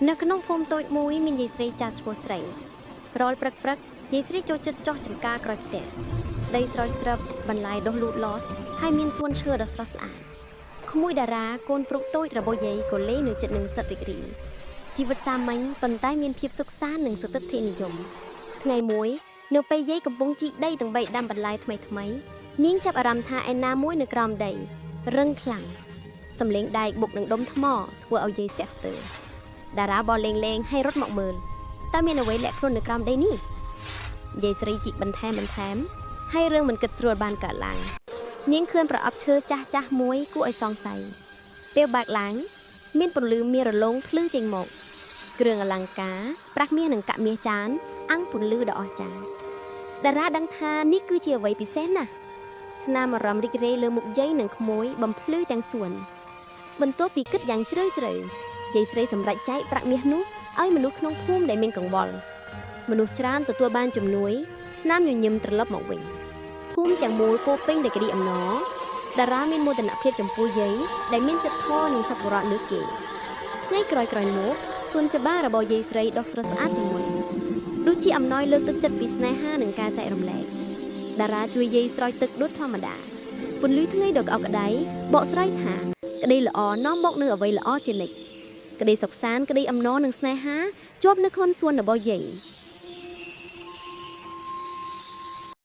នៅក្នុងភូមិតូចមួយមានយាយស្រីចាស់ឈ្មោះស្រីរាល់ព្រឹកព្រឹកយាយស្រីចូលចិត្តចុះចំការក្រោយផ្ទះដីស្រោចស្រពបន្លែដុះលូតលាស់ហើយមានសួនឈើដ៏ស្រស់ស្អាតក្មួយតារាកូនប្រុសតូចរបស់យាយក៏លេងនៅជិតនឹងសិតរីករាយជីវិតសាមញ្ញប៉ុន្តែមានភាពសុខសាន្តនិងសុទិដ្ឋិនិយមថ្ងៃមួយនៅពេលយាយកំពុងជីកដីទាំងបីដាំបន្លែថ្មីថ្មីនាងចាប់អារម្មណ៍ថាឯណាមួយនៅក្រោមដីរឹងខ្លាំងសំឡេងដែកបុកនឹងដុំថ្មធ្វើឲ្យយាយស្ទាក់ស្ទើរ តារាបលេងលេងឲ្យរត់មកមើលតើមានអ្វីលាក់ខ្លួននៅក្រោមដីនេះយាយស្រីជីកបន្ថែមបន្ថែមហើយរឿងមិនគិតស្រួលបានកើតឡើងនាងឃើញប្រអប់ឈើចាស់ចាស់មួយគួរឲ្យសង្ស័យពេលបើកឡើងមានពន្លឺមានរលោងភ្លឺចេញមកគ្រឿងអលង្ការប្រាក់មាសនិងកាក់មាសចានអង្គពន្លឺដ៏អស្ចារ្យតារាដឹងថានេះគឺជាអ្វីពិសេសណាស់ស្នាមអារម្មណ៍រីករាយលើមុខយាយនិងក្មួយបំភ្លឺទាំងសួនបន្ទាប់ពីគិតយ៉ាងជ្រៅជ្រៅយាយស្រីសម្រេចចែកប្រាក់មាសនោះឲ្យមនុស្សក្នុងភូមិដែលមានកង្វល់មនុស្សច្រើនទទួលបានជំនួយស្នាមញញឹមត្រឡប់មកវិញភូមិទាំងមូលពោពេញដោយក្តីអំណរតារាមានមោទនភាពចំពោះយាយដែលមានចិត្តធម៌និងសប្បុរសលើគេថ្ងៃក្រោយៗមកសួនច្បាររបស់យាយស្រីដុះស្រស់ស្អាតជាងមុនដូចជាអំណោយលើកទឹកចិត្តពីស្នេហានិងការចែករំលែកតារាជួយយាយស្រោចទឹកដូចធម្មតាពន្លឺថ្ងៃដ៏ក្អកក្តៅបកស្រាយថាក្តីល្អនាំមកនូវអ្វីល្អជានិច្ចក្តីសុខសាន្តក្តីអំណរនិងស្នេហាជាប់នៅក្នុងសួនរបស់យាយ។